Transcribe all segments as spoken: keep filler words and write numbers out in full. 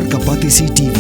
Ka Batesi T V.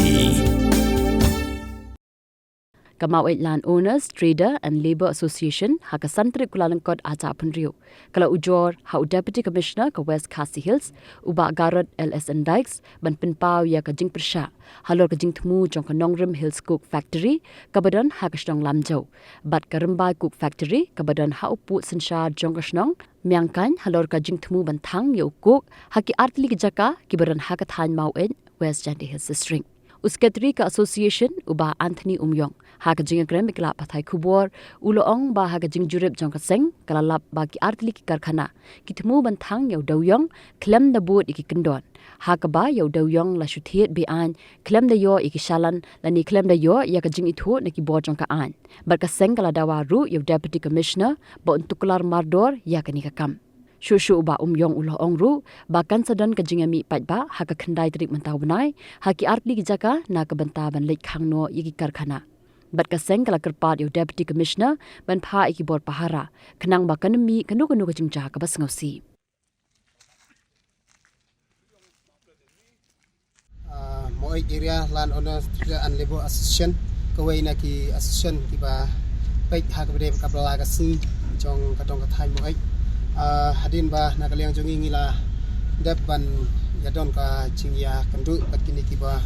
Ka Maweit Land Owners, Trader and Labour Association, ha ka san tarik Kyllalyngkot arhajar arphew hynriew, ka la ujor ha u Deputy Commissioner ka West Khasi Hills, u Bah Garod L S N Dykes, ban pynpaw ïa ka jingpyrshah halor ka jingthmu jong ka Nongrim Hills Coke Factory, kaba don ha ka shnong Lamjaw, bad ka Rymbai Coke Factory, kaba don ha u pud synshar jong ka shnong Myngkaiñ, halor ka jingthmu ban thang ïa u coke ha ki artylli ki jaka kiba don ha ka thaiñ Maweit, West Jaintia Hills District. U Secretary ka Association, u Bah Anthony Umïong, ha ka jingïakren bad ki lad pathai khubor, u la ong ba ha ka jingjurip jong ka seng, ka la lap ba ki artylli ki karkhana ki thmu ban thang ïa u dewïong khlem da bud ïa ki kyndon, ha kaba ïa u dewïong la shu thied be-aiñ khlem da ïoh ïa ki challan, lane khlem da ïoh ïa ka jingithuh na ki bor jong ka aiñ. Bad ka seng ka la dawa ruh ïa u Deputy Commissioner ba un tuklar mardor ïa kane ka kam. Shuh shuh u Bah Umïong u la ong ruh ba kan sa don ka jingïamih paidbah ha ka khyndai tarik mynta u bnai ha ki artylli ki jaka na ka bynta ban leit khang noh ïa ki karkhana. Bad ka seng ka la kyrpad ïa u Deputy Commissioner ban phah ïa ki bor pahara khnang ba kan ym mih kano kano ka jingjia kaba sngewsih. Ah, Maweit Area Land Owners Trader and Labour Association, kawei na ki association kiba peit ha kaba dei ka pla ka sngi jong ka dong ka thaiñ Maweit. Ah, hadien ba na ka liang jong ngi ngi la dep ban ïa don ka jingïakynduh bad kine kiba,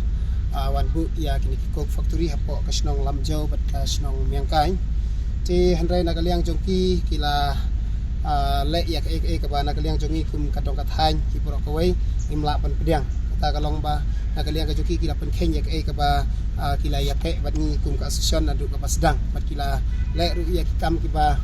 ah, wan buh ïa kine ki coke factory hapoh ka shnong Lamjaw bad ka shnong Myngkaiñ. Te hynrei na ka liang jong ki ki la, ah, leh ïa kaei kaei kaba na ka liang jong ngi kum ka dong ka thaiñ ki baroh kawei ngim lah ban pdiang. Kata ka long ba na ka liang ka jong ki ki la pynkheiñ ïa kaei kaba, ah, ki la ïapeit bad ngi kum ka association naduh kaba sdang bad ki la leh ruh ïa ki kam kiba,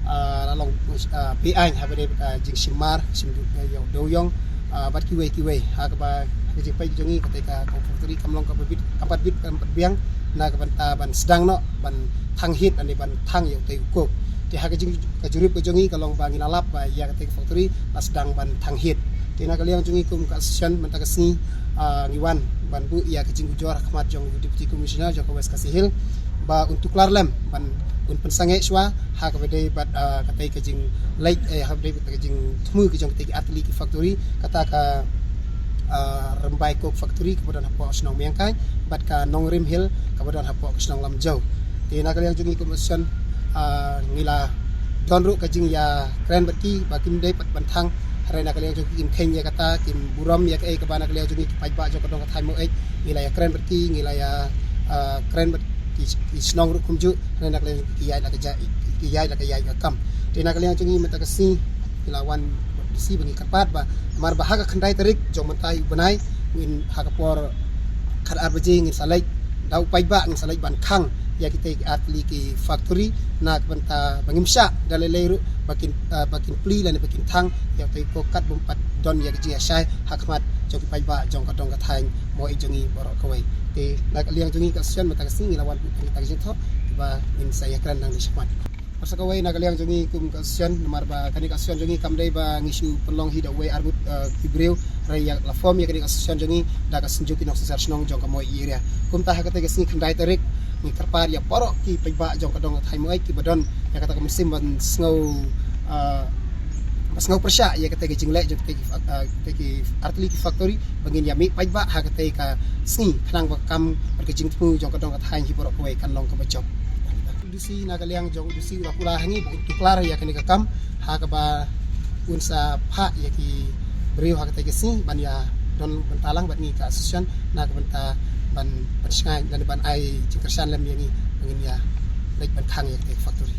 ah, la long, ah, be-aiñ ha kaba dei ka jingshim mar, shim du-, ïa u dewïong, ah, bad kiwei kiwei ha kaba ka jingpeit jong ngi kata ka coke factory kam long kaba bit, kam pat bit, kam pat biang na ka bynta ban sdang noh ban thang hiat lane ban thang ïa utei u coke. Te ha ka jing, ka jurip ka jong ngi ka long ba ngi la lap ba ïa katei ka factory la sdang ban thang hiat. Te na ka liang jong ngi kum ka association mynta ka sngi, ah, ngi wan ban buh ïa ka jingujor ha khmat jong u Deputy Commissioner jong ka West Khasi Hills ba un tuklar lem ban un pynsangeh shuwa ha kaba dei bad, ah, katei ka jingleit, eh, ha kaba dei bad ka jingthmu ka jong katei ka artylli ki factory, kata ka, ah, Rymbai Coke Factory kaba don hapoh shnong Myngkaiñ bad ka Nongrim Hill kaba don hapoh ka shnong Lamjaw. Te na ka liang jong ngi kum association, ah, ngi la don ruh ka jingïakren bad ki ba kim dei pat ban thang, hynrei na ka liang jong ki kim kheiñ ïa kata, kim burom ïa kaei kaba na ka liang jong ngi ki paidbah jong ka dong ka thaiñ Maweit. Ngi la ïakren bad ki, ngi la ïa, ah, kren bad ki, ki shnong ruh kumjuh, hynrei na ka liang ki ïaid la ka jia, ki ïaid la ka ïaid ka kam. Te na ka liang jong ngi mynta ka sngi ngi la wan bad shi ba ngi kyrpad ba namar ba ha ka khyndai tarik jong mynta u bnai, ngin ha ka por khatar baje ngin sa leit da u paidbah, ngin sa leit ban khang ïa kitei ki artylli ki factory na ka bynta ba ngim shah da lei lei ruh ba kin, ah, ba kin plie lane ba kin thang ïa utei u coke katba ym pat don ïa ka jingïashai ha khmat jong ki paidbah jong ka dong ka thaiñ Maweit jong ngi baroh kawei. Te na ka liang jong ngi ka association mynta ka sngi ngi la wan bad kata ka jingthoh ba ngin sa ïakren nangne shakhmat. Bad sa kawei na ka liang jong ngi kum ka association, namar ba kane ka association jong ngi kam dei ba ngi shu pynlong hi da uwei ar ngut, eh, ki briew, hynrei ïa la form ïa kane ka association jong ngi da ka Synjuk ki Nongsynshar Shnong jong ka Maweit Area. Kumta ha katei ka sngi khyndai tarik ngi kyrpad ïa baroh ki paidbah jong ka dong ka thaiñ Maweit kiba don ïa kata ka mynsiem ban sngew, ah, ban sngew pyrshah ïa katei ka jingleh jong katei ki fac-, ah, katei ki artylli ki factory ba ngin ïamih paidbah ha katei ka sngi khnang ba ka kam bad ka jingthmu jong ka dong ka thaiñ hi baroh kawei kan long kaba jop. U D C na ka liang jong u D C u la kular ha ngi ba un tuklar ïa kane ka kam ha kaba un sa phah ïa ki briew ha katei ka sngi ban ïa don bynta lang bad ngi ka association na ka bynta ban, ban shngaiñ lane ban ai jingkyrshan lem ïa ngi ba ngin ïa leit ban khang ïa katei ka factory.